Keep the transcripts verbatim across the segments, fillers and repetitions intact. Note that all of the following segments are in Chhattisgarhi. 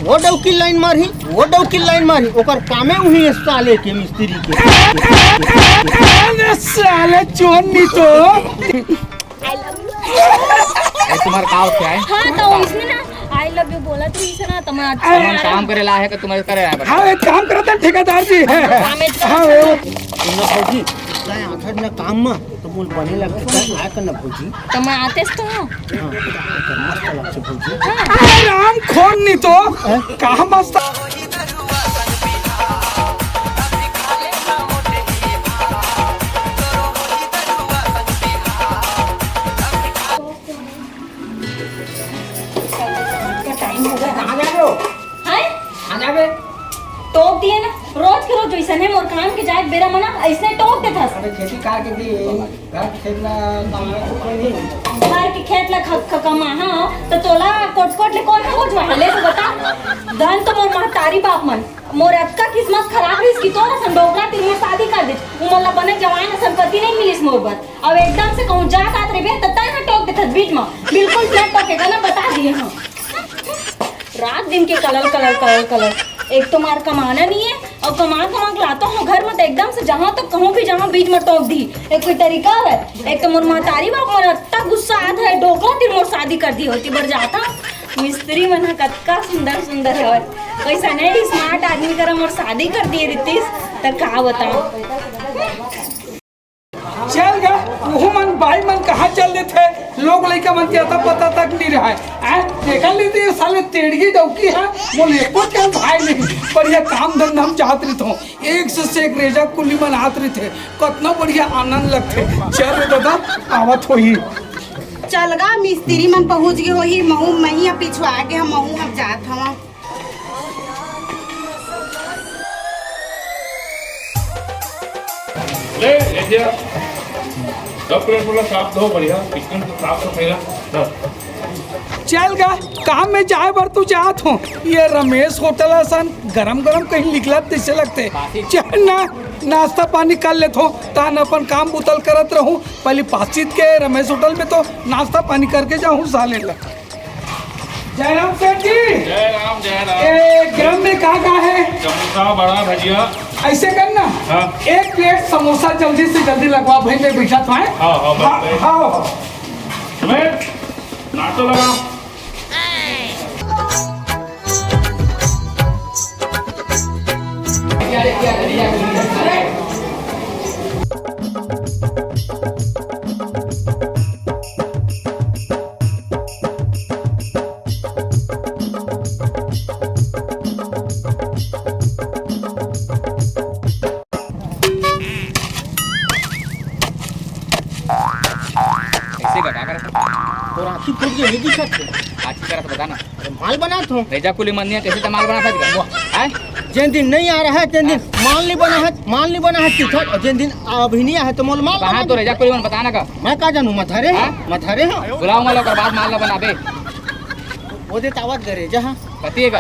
वो डौकी लाइन मारही, वो डौकी लाइन मारही, ओकर कामे उही साले के मिस्त्री के। अरे साले चोर नहीं तो। ये तुम्हार का होत हे? हाँ, तो इसने ना I love you बोला तो इसे ना, तो मैं अच्छा तुमन काम करे ला हे कि तुम्हारे करे ला हे? हाँ, एक काम करत हे ठेकेदार जी। हाँ, एक हाँ, वो। तुमने भौजी, इतना आखिर ना काम में तो बोल बने लगते, तो आय करना भौजी। तो मैं आतेस तो हूँ। हाँ, तो आय कर, मस्त लगते भौजी। हाँ। अरे राम खोन नहीं तो, कहाँ मस्त। टाइम हो गया, कहाँ जा रहे हो? हैं? कहाँ जा रहे? टोक दिए ना, रोज के रोज वैसन हे, मोर काम के जाए बेरा मना, ऐसने टोक देथस। अरे खेती कार के भी, घर के खेत ला कमाए तो कोई नहीं। घर के खेत ला ख-, ख-, कमा, हाँ, तो तोला कोट कोट ले कौन है वो जो है, ले तो बता। धन तो मोर महतारी बाप मन, मोर अतका किस्मत खराब रहिस कि तोर असन डोकरा तीर मोर शादी कर दे। उमन ला बने जवान असन पति नहीं मिलिस मोर बर। अब एकदम से कहूँ जात आत रहिबे, त तैं ह टोक देथस बीच म। बिल्कुल न टोके का ना, बता दिए हम। रात दिन के कलल, कलल, कलल, कलल। एक तो मार कमाना नहीं है, और कमा, कमा के लातो हूँ घर में, तो एकदम से जहाँ तक कहूँ भी, जहाँ बीच में टोक दी। एक कोई तरीका है? एक तो मोर महतारी बाप मोर अत्ता गुस्सा आत है, डोकरा तीर मोर शादी कर दी होती, बर जाता। मिस्त्री मन ह कतका सुंदर, सुंदर हवय। वैसा नहीं, smart आदमी करा मोर शादी कर दिए रितीश, त का बताऊं। चल गा, ओहू मन बाई मन कहाँ चल देथे, लोग लइका मन के अता पता तक नहीं रहय। आ, देखा लेते ये साले तेड़गी डौकी है, मोल एको चल भाई नहीं, पर ये काम धंधा हम चाहत रहित हों। एक से, से एक रेजा कुली मन आत रहिथे, कतना बढ़िया आनंद लगथे। चल रे दादा, आवत होही। चल गा, मिस्त्री मन पहुंच गे होही, महू मही ह पिछुआ गे हम, महू हम जात हवा। ले, ले दिया। सब प्लेट वाला साफ धो बढ़िया, किचन को साफ सफाई रख। चल गा, काम में जाए बर तू जात हो। ये रमेश होटल असन गरम गरम कहीं निकलत तैसे लगते। चल ना, नाश्ता पानी कर लेत हो, तान अपन काम बुतल करत रहूं। पहले पासित के रमेश होटल में तो नाश्ता पानी करके जाऊं साले ला। जय राम सेठ जी। जय राम, जय राम। ए, गरम में का का है? समोसा, बड़ा, भजिया। ऐसे करना, हाँ। एक प्लेट समोसा जल्दी से जल्दी लगवा भाई, मैं बैठा था। हाँ, हाँ, हाँ, बस, बस। हाँ। मैं नाश्ता लगा। कैसे का, का करत? तोर आँखी फूट गे, नहीं दिखत हे। आज की करत बता ना। अरे माल बनात हो। रेजा कुली मन नहीं है, कैसे तो माल बनात है आजकल? वाह। हैं? जेन दिन नहीं आ रहा है, तेन दिन माल नहीं बना है, माल नहीं बना है, ठीक है? और जेन दिन अभी नहीं आया है, तो मोल माल कहाँ बना तो दे। रेजा कुली मन बता ना का? मैं का जानू, मथारे हैं, हाँ? मथारे हैं। बुलाओ माल, ओकर बाद माल ला बनाबे। वो दे तावत करे, जहाँ। कती है का?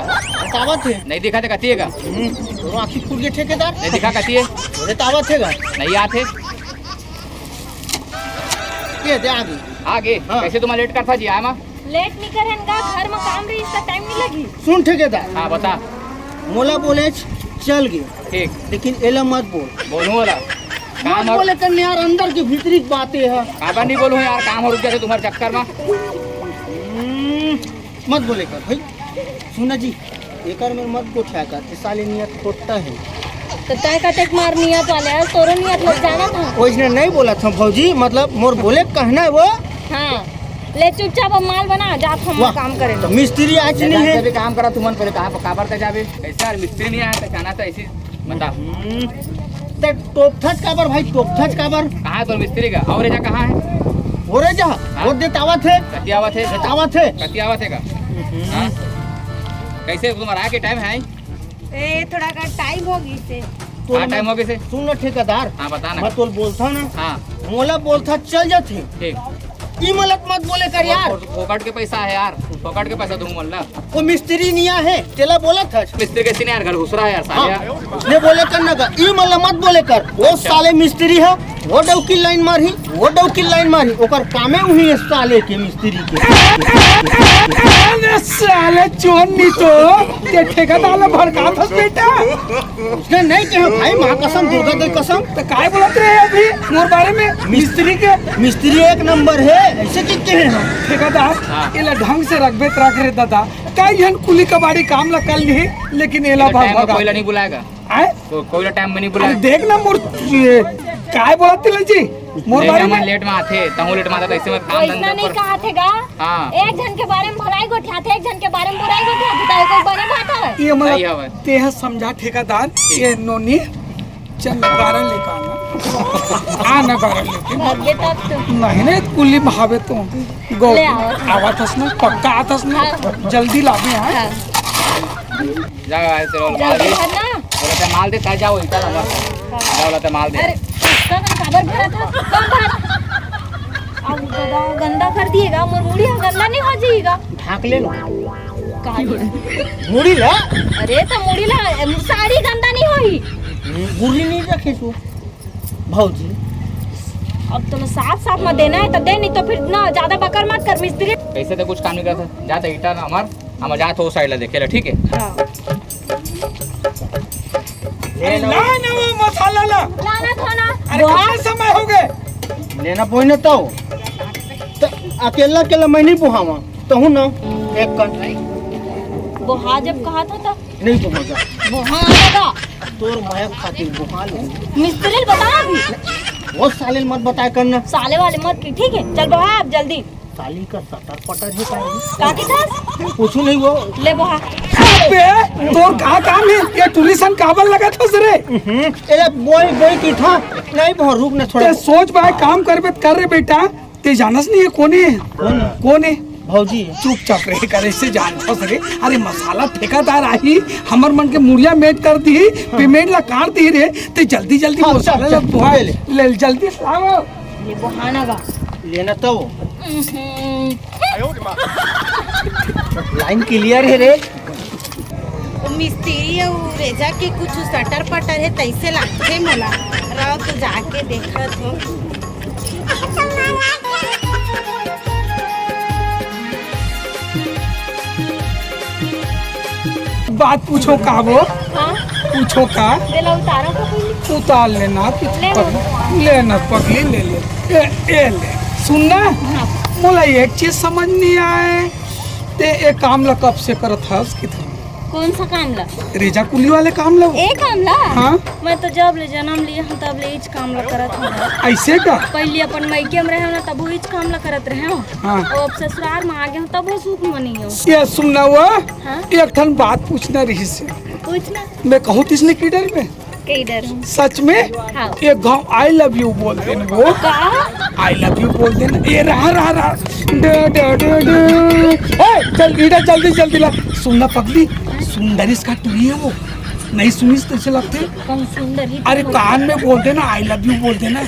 तावत है। नहीं दिखा तो कती है का? हम्म, तोर आँखी फूट गे ठेकेदार। नहीं दिखा कती है। वो दे तावत है का? नहीं आते। ये दे आगे। आगे? हाँ। कैसे तुम्हारा लेट करता जी, आया मा? लेट नहीं करन का, घर में काम रही, इसका टाइम नहीं लगी। सुन ठेकेदार। हाँ, बता। मोला बोले चल गे। ठीक। लेकिन एला मत बोल। बोलूँ वाला। मत काम और बोले कर यार, अंदर की भीतरी की बातें है। काबर नहीं बोलूँ यार, काम और रुक जाते तुम्हारे चक्कर में। हम्म, मत बोले कर भाई। सुना जी, एकर में मत गोठिया कर, ये साले नियत खोटता है। तो तय कटेक मार नियत वाले, आज तोरो नियत लग जाना था। ओइसने नहीं बोला था भौजी, मतलब मोर बोले कहना है वो। हाँ, ले चुपचाप अब माल बना, जात हम वाह। काम करें। तो मिस्त्री आज नहीं जैसे है। भी काम करा तुमन, पहले कहाँ पर काबर ते जाबे? ऐसा यार मिस्त्री नहीं आया तो कहना था ऐसी बता। हम्म, ते टोपथच काबर भाई, टोपथच काबर? कहाँ है तो मिस्त्री का? और रेजा कहाँ है? वो रेजा, हाँ? वो देतावत है। कतियावत है? देतावत है। कतियावत है का? हम्म। हाँ? कैसे तुम्हारा आके टाइम है? ए, थोड़ा का टाइम हो गई से। तो हाँ, टाइम हो गई से। सुन ना ठेकेदार। हाँ, बता ना। मैं तोल बोलता ना। हाँ। मोला बोलता चल जाते। ठीक। ई मलत मत बोले कर यार। फोकट के पैसा है यार, फोकट के पैसा दूंगा ना। वो मिस्त्री निया है, तेला बोला था। मिस्त्री के सीने यार घर घुस रहा है यार, साले हाँ। यार। ले बोले कर ना कर, ई मल मत बोले कर। वो अच्छा। साले मिस्त्री है, वो डौकी लाइन मारही, वो डौकी लाइन मारही, ओकर कामे उही है साले के, मिस्त्री के। अरे साले चोर नी तो, ये ठेकेदार ला भड़कात हस बेटा। उसने नहीं कहे भाई, माँ कसम, दुर्गा दे कसम। तो काय बोलत रहे अभी मोर बारे में? मिस्त्री के। मिस्त्री एक नंबर है, ऐसे किस कहे हम? ठेकेदार, हाँ। एला ढंग से रखबे त रख रे दादा। कई झन कुली कबाड़ी काम ला कर लिही, लेकिन एला एला भग टाइम में भगा। कोई ला नहीं बुलाएगा। आय? को-, कोई ला टाइम में नहीं अरे बुलाएगा। देख ना मोर, ये, काय बोलत तिलक जी? मोर नहीं, बारे हमन में लेट में आथे, तहूँ लेट में आथे, तो ऐसे में काम वैसा धंधा नहीं पर कहा थे गा। हाँ। एक झन के बारे में भलाई गोठियाथे, एक झन के बारे में बुराई गोठियाथे, तो कोई बने बात हवे? ये मतलब सही हवे। तेह समझा ठेकेदार, ठीक। ये नोनी, चल ना गारन लेके आना। आ ना गारन लेके। भग गे तब तो। नहीं, नहीं, कुली में हवे तो। गौ, ले आओ। आवत हस ना, पक्का आत हस ना। हाँ। जल्दी लाबे, हाँ? हाँ। जा, ऐसे रोल जल्दी मार दे। कर ना। बोला था, माल दे, ताजा हो, इतना लंबा। हाँ। जा, बोला था, माल दे। अरे, उसका तो काबर भरा था? कम भरा। अब दादा, गंदा कर दिएगा, मोर मुड़ी ह गंदा नहीं हो जाएगा। ढाक ले ना। का? मुड़ी ला? अरे, तो मुड़ी ला, साड़ी गंदा नहीं होही। गुर्री नहीं रखे सो, भौजी। अब तो साफ साफ में देना है तो दे, नहीं तो फिर ना ज्यादा बकर मत कर मिस्त्री। कैसे तो कुछ काम नहीं करता, जा तो ईटा ना हमार, हम जात हो साइड ला देखे ला, ठीक है? हाँ। ले अरे लो। ला ना वो मसाला ला। लाना था ना। अरे बोहा। कितना समय हो गए? लेना पोई ना तो। तो अकेला अकेला मैं नहीं बोहावा। तो हूँ ना। एक कन। बोहा जब कहा था तो। नहीं बोहा जा। बोहा आएगा। तोर माया खातिर बोहा ले। मिस्त्री बता अभी। वो साले मत बताया करना। साले वाले मत की, ठीक है? चल बोहा आप जल्दी। साली का सटर पटर है का? का की था? कुछ नहीं वो। ले बोहा। अबे, तोर का काम है? ये टूरी सन काबर लगा था रे? हम्म, एला बोई, बोई की था। नहीं बहुत, रुक ना थोड़ा। ते सोच भाई, काम करबे त कर रे बेटा। ते जानस नहीं ये कोने है? कौन है? कौन है? भौजी है। चुपचाप रहे कर, इसे जानत हस रे। अरे मसाला ठेकेदार आही, हमर मन के मुड़िया मेट कर दी, पेमेंट ला काट दी रे। ते जल्दी जल्दी हाँ, मसाला चल, ला चल, बोहा। ले ले। ले जल्दी लाओ। ये बहाना बा। लेना तो। हम्म। लाइन क्लियर है रे। वो मिस्त्री अउ रेजा के कुछ सटर पटर है, तैसे लागथे मोला। रहो तो जाके देखत हो। बात पूछो का वो? हाँ? पूछो का? दे ला उतारा तो पहले। उतार लेना, कि ले लो। पगली, लेना पगली, ले ले। ए, ए ले। सुन ना, हाँ। मोला एक चीज समझ नहीं आए, ते ए काम ला कब से करत हस कि था? कौन सा काम ला? रेजा कुली वाले काम ला। ए काम ला? हाँ। मैं तो जब ले जन्म लिए हूँ तब ले इच काम ला करत हूँ। ऐसे का? पहले अपन मायके में रहे ना तब वो इच काम ला करत रहे हूँ। हाँ। और अब ससुराल में आ गए हूँ तब वो सुख मनी हूँ। ये सुन ना वो, हाँ? एक ठन बात पूछना रही से। पूछना। मैं कहूँ तिसने की डर में? कई डर हूँ। सच में? हाँ। एक घाव I love you बोल देना वो। का? I love you बोल देना। ये रहा, रहा, रहा। डे, डे, डे, डे। ए, चल, ईटा जल्दी, जल्दी ला। सुन ना पगली, सुंदर इसका टुरी है वो। नहीं सुनिस तो इसे लगते। कौन सुंदर ही अरे तो कान में बोल देना, I love you बोल देना। I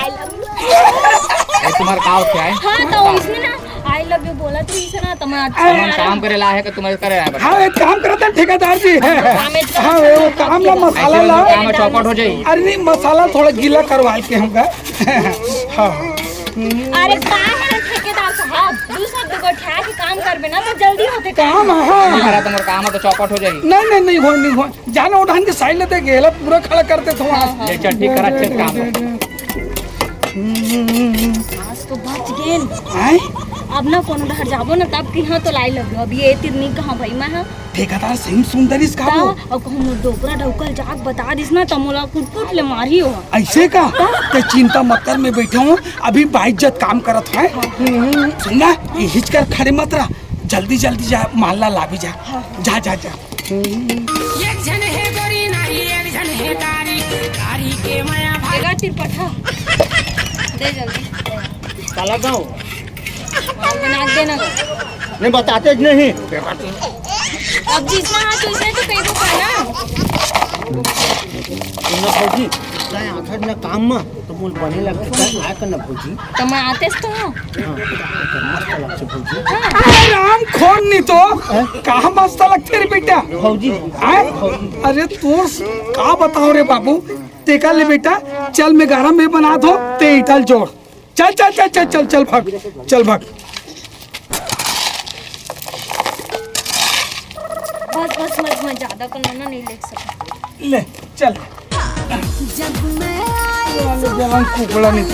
love you। ये तुम्हारा का होता है? हाँ, तो इसने ना I love you बोला तो इसे ना, तो मैं अच्छा तुम काम करे ला है कि तुम्हारे करे है? हाँ, एक काम करता है ठेकेदार जी। हाँ, काम है, हाँ, वो काम ला, मसाला ऐसे ला। काम है, चौपट हो जाए। अरे नहीं, मसाला थोड़ा गीला करवा के हमका। हाँ। अरे का है ठेकेदार साहब, दू शब्द गोठिया के काम करबे ना तो जल्दी होते काम। काम, हाँ। नहीं करा तुम्हारा काम है तो चौपट हो जाए। नहीं, नहीं, नहीं हो, नहीं हो। जाना उठान के साइड लेते गेला पूरा खड़ा करते थे वहाँ। हाँ, हाँ। ले चल, ठीक करा, अच्छे काम है। आज तो बच गेन। आय? अब ना कोनो डहर जाबो ना तब कि हाँ तो लाई लग अब ये तीर नहीं कहाँ भाई मैं हाँ। ठेकेदार सही में सुंदर इस का ता, वो। अब कहूँ मोर डोकरा ढौकल जात बता दिस ना त मोला कुट कुट ले मारी हो। ऐसे का? ता? ते चिंता मत कर, मैं बैठे हूँ, अभी बाइज्जत काम करत है। हाँ। हम्म, सुन ना, ये हिचकर खड़े मत रहा, जल्दी जल्दी जा, माल ला लावी जा। हाँ। जा, जा, जा। एक झन हे गोरी नारी, एक झन हे कारी, कारी के माया भारी। एगा तिरपठा। दे जल्दी। काला गाँव। माल बना के देना। नहीं, बताते ज नहीं। अब जिसना हाथ वैसे तो कई को ना। सुन ना भौजी, तैं आखर न काम में तो बोल बने लगते, तैं आय कर ना भौजी। तो मैं आते तो हूँ। हाँ, तो आय कर, मस्त लगते भौजी। हाँ। अरे राम खोन नहीं तो, हैं? कहाँ मस्त लगते रे बेटा? भौजी। हैं? भौजी। अरे तोर स-, का बताओ रे बाबू, तेकर ले बेटा, चल मैं गरम में बना दो, ते इटल जोड़। चल, चल, चल, चल, चल, चल, भाग, चल, भाग। बस, बस, मत, मत, ज्यादा करना ना, नहीं ले सकता। ले, चल। जब मैं आई जवान कुकड़ा नहीं।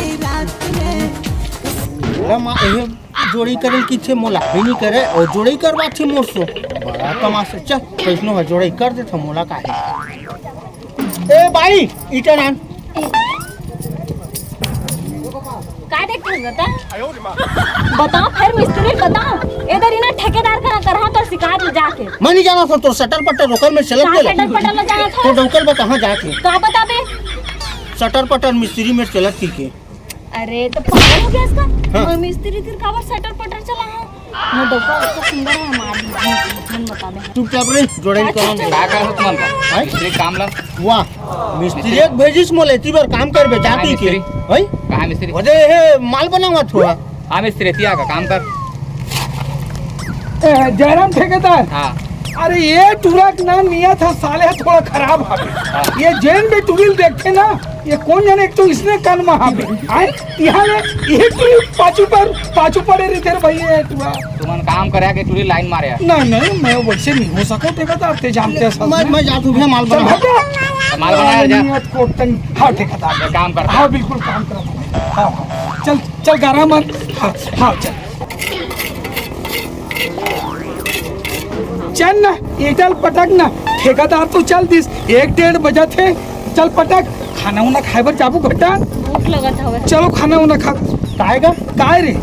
ला माँ, ये जोड़ी करे किथे मोला भी नहीं करे और जोड़ी करवा थी मोर से। बड़ा तमाशा। चल, कैसनो है जोड़ी कर दे था मोला काहे। ए भाई, इटा नान। का देखत हस बता? बताओ फिर मिस्त्री बताओ। इधर ही ना ठेकेदार करा करहा तो शिकायत ले जाके। मैं नहीं जाना था तो सटर पटर रोकर में चलत कहाँ के सटर पटर ले जाना था? तो डौकर बता कहाँ जाके? का बताबे? सटर पटर मिस्त्री में चलत की के। अरे तो पागल हो गया इसका? हाँ। मैं मिस्त्री तिर काबर सटर पटर चला हूँ? मैं डौका उसका सुंदर है हमारी। मन बताबे। चुपचाप रे, जोड़े नहीं कौन। का करत मन का? हैं? मिस्त्री काम ला। वाह, मिस्त्री एक भेजिस मोले, ती बर काम करबे, कहाँ जाती के। मिस्त्री? हैं? कहाँ मिस्त्री? वजह हे, माल बनावत हुआ। हाँ मिस्त्री, तिया का काम कर। ए, जयराम ठेकेदार। हाँ। अरे ये टूरा के नाम नियत ह साले ह थोड़ा खराब हवे। हाँ। ये जेन भी टूरी ल देखथे ना, ये कोन जने एक तो इसने कान में हावे। आए, यहाँ ले, ये टूरी पाछू पर, पाछू पड़े रहिथे रे भैया, ये टूरा। तुमन काम करे के टूरी लाइन मारे। नहीं, नहीं, मैं वैसे नहीं हो सको, ठेकेदार, ते जानते हैं सब मैं, ना। मैं जात हूँ भैया, माल चल, बना। हट जा। माल बना, जा। नियत को तंग, हाँ, ठेकेदार। ये काम कर। हाँ, बिल्कुल काम कर। हाँ, हाँ। चल, चल, गारा मन। हाँ, हाँ, चल। चल ना, इटल पटक ना। ठेकेदार तो चल दिस, एक डेढ़ बजत हे। चल पटक, खाना उना खाए बर जाबू घटा। भूख लगत हवे। चलो खाना उना खा। काय गा? काय रे?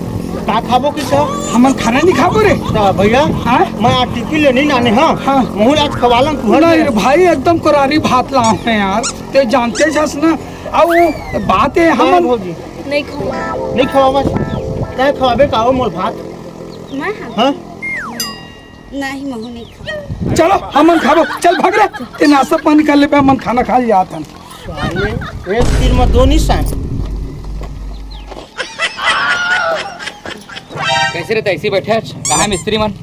का खाबो कि का? हमन खाना नहीं खाबो रे। का भैया? हाँ? मैं आज टिफिन ले नहीं लाने, हाँ? हाँ। महूँ आज खवालन तू हट नहीं जा। रे भाई, एकदम करारी भात लाव है यार। ते जानते हस ना, अब वो बात है, हाँ, हमन भौजी। नहीं खाऊंगा। नहीं खवाबस? तय खवाबे का हो मोर भात? मैं हाँ। हाँ? नहीं, महू नहीं खाऊं। चलो, हमन खाबो। चल, भाग रे। ते नाश्ता पानी कर ले पे, हमन खाना खा लिया था। साले, एक तीर में दो निशान। कैसे रहता ऐसे बैठे? कहाँ है मिस्त्री मन?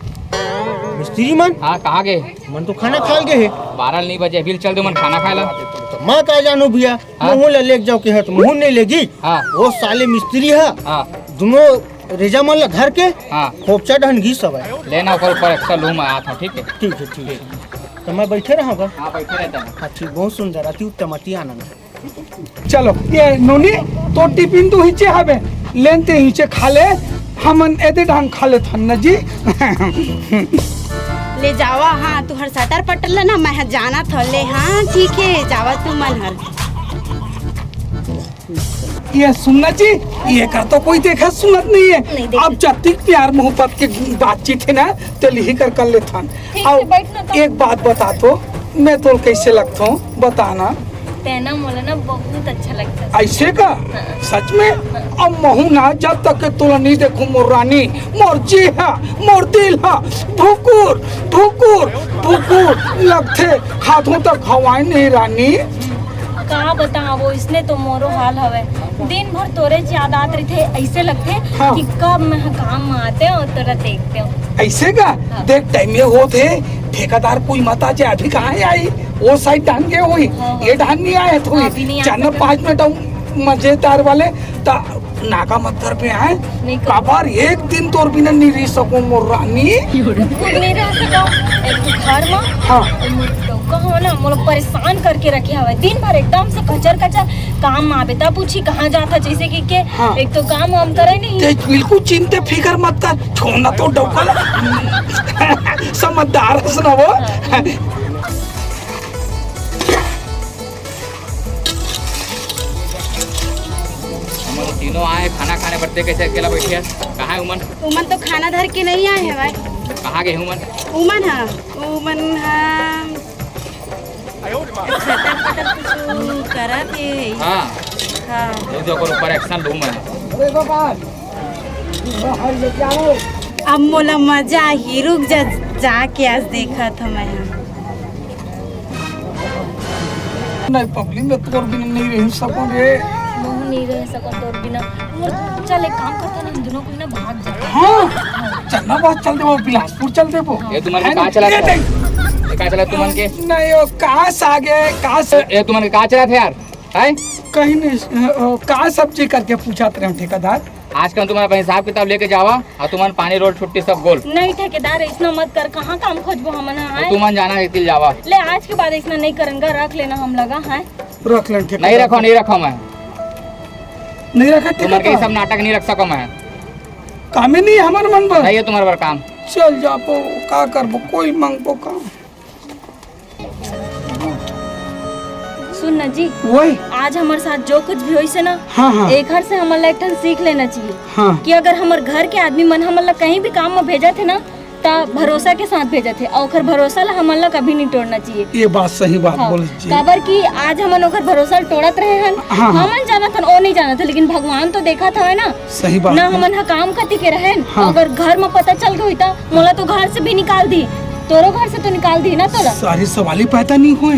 मिस्त्री मन? हाँ, कहाँ गए? मन तो खाना खा गए है। बारह नहीं बजे, अभी चल दे मन खाना खाए ला। तो मैं का जानू भैया, हाँ? महू ला लेके जाओ के है तो महू नहीं लेगी। हाँ। वो साले मिस्त्री है। हाँ। दोनों रेजा मन ला धर के हाँ। खोपचा ढन घी सब है। लेना ओकर ऊपर एक्स्ट्रा लूम आया था, ठीक है? ठीक है, ठीक है। तो मैं बैठे रहा गा? हाँ, बैठे रहता है। हाँ, ठीक, बहुत सुंदर, अति उत्तम, अति आनंद। चलो, ये नोनी, तो टिफिन तो हिचे हवे, लेन ते हिचे खा ले, हमन एदे ढंग खा ले थन न जी। ले जावा, हाँ, तुहर सटर पटर ले ना, मैं जाना था ले, हाँ, ठीक है, जावा तू मन हर। ये सुनना जी, ये कर तो कोई देखा सुनत नहीं है। नहीं देखा। अब जतिक प्यार मोहब्बत के बातचीत है ना, ते लिही कर कर ले थन। ठीक है, आओ, बैठ ना तो। एक बात बता तो, मैं तो कैसे लगता हूँ, बताना। तेना मोला ना बहुत अच्छा लगता है। ऐसे का? हाँ। सच में? हाँ। अब महू ना जब तक के तोला नहीं देखूं मोर रानी, मोर जी हा, मोर दिल हा, भुकुर, भुकुर, भुकुर लगथे, हाथों तक हवाएं नहीं रानी। का बतावो, इसने तो मोरो हाल हवे। दिन भर तोरे च याद आत रहिथे, ऐसे लगथे हाँ। कि कब मैं काम में आते हो, तोरा देखते हो। ऐसे का? हाँ। देख, टाइम ये होत हे, ठेकेदार कोई मत आ जाए, अभी कहाँ आई? वो साइड ढान गए हुई, हाँ, हाँ। ये ढान नहीं आए थोड़ी। अभी नहीं आ चार ना सकते। पाँच मिनट आऊँ मजेदार वाले, ता नाका मत कर पे आए। नहीं कर। काबर एक दिन तोर बिना नहीं रह सको मोर रानी। खुद नहीं रह सको, एक तो घर में, हाँ। कहो ना, मोला परेशान करके रखे हवे। दिन भर एकदम से कचर कचर काम में आबे, तब पूछी कहाँ जात है, जैसे कि के हाँ। एक तो काम वाम करे नहीं। ते बिल्कुल चिंते फिकर मत कर, छोड़ना तो डौकल। समझदार हस ना वो। हाँ। हमन तीनों आए खाना खाने बर, ते कैसे अकेला बैठे हस? कहाँ है उमन? उमन तो खाना धर के नहीं आए हैं भाई। कहाँ गए उमन? उमन हाँ, उमन हाँ। सटर पटर कुछ करत हे। हाँ। हाँ। रुक जा, ओकर ऊपर एक्शन लूँ मैं। अब मोला मजा आही, रुक जा, जाके आज देखत हूँ मैं। नहीं पगली, मैं तोर बिना नहीं रह सको रे। महू नहीं रह सको तोर बिना। मोर, चल एक काम करता ना, हम दोनों को ना भाग जाए। हाँ, चलना बात चल देबो, बिलासपुर चल देबो। ये तुमन के है ना? कहाँ चला ये था? देख। ये कहाँ चला तुमन के? नहीं, वो कहाँ से आ गए, कहाँ से? ये तुमन के कहाँ चला था यार? हैं? कहीं नहीं, अ, अ, का सब्जी करके पूछत रहे हो ठेकेदार? आज कल तुमन अपन हिसाब किताब लेके जावा अउ तुमन पानी रोड छुट्टी सब गोल। नहीं ठेकेदार, अइसना मत कर, कहाँ काम खोजबो हमन ह, अउ हैं? तुमन जाना है तिल जावा। ले आज के बाद अइसना नहीं करन गा, रख लेना हम लगा, हैं? रख लेन ठेकेदार। नहीं रखो, नहीं रखो मैं। नहीं रखा तुमन के ये ठेकेदार? सब नाटक नहीं रख सको मैं। कामे नहीं हमर मन बर। नहीं है तुम्हारे बर काम। चल जाबो, का करबो, कोई मांगबो काम। सुन ना जी, वही। आज हमर साथ जो कुछ भी होइस हे ना, हाँ, हाँ। एकर से हमन ला एक ठन सीख लेना चाहिए हाँ। कि अगर हमर घर के आदमी मन हमन ला कहीं भी काम में भेजत हे ना, त भरोसा के साथ भेजत हे, अउ ओकर भरोसा ला हमन ला कभी नहीं तोड़ना चाहिए। ये बात सही बात हाँ। बोले जी। काबर कि आज हमन ओकर भरोसा ला तोड़त रहे हन, हाँ, हाँ। हमन जानत हन, ओ नहीं जानत हे, लेकिन भगवान तो देखत हवे ना। सही बात ना है। हमन ह काम कति के रहेन, हाँ। अगर घर में पता चल गई त मोला तो घर से भी निकाल दी, तोरो घर से तो निकाल दी ना तोला। सारी सवाल ही पैदा नहीं हुए।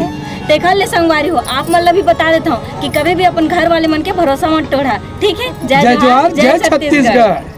देखा ले संगवारी हो, आप मन ला भी बता देता हूँ कि कभी भी अपन घर वाले मन के भरोसा मत तोड़ा, ठीक है? जय जय जोहार, जोहार, जय जय छत्तीसगढ़। छत्तीसगढ़।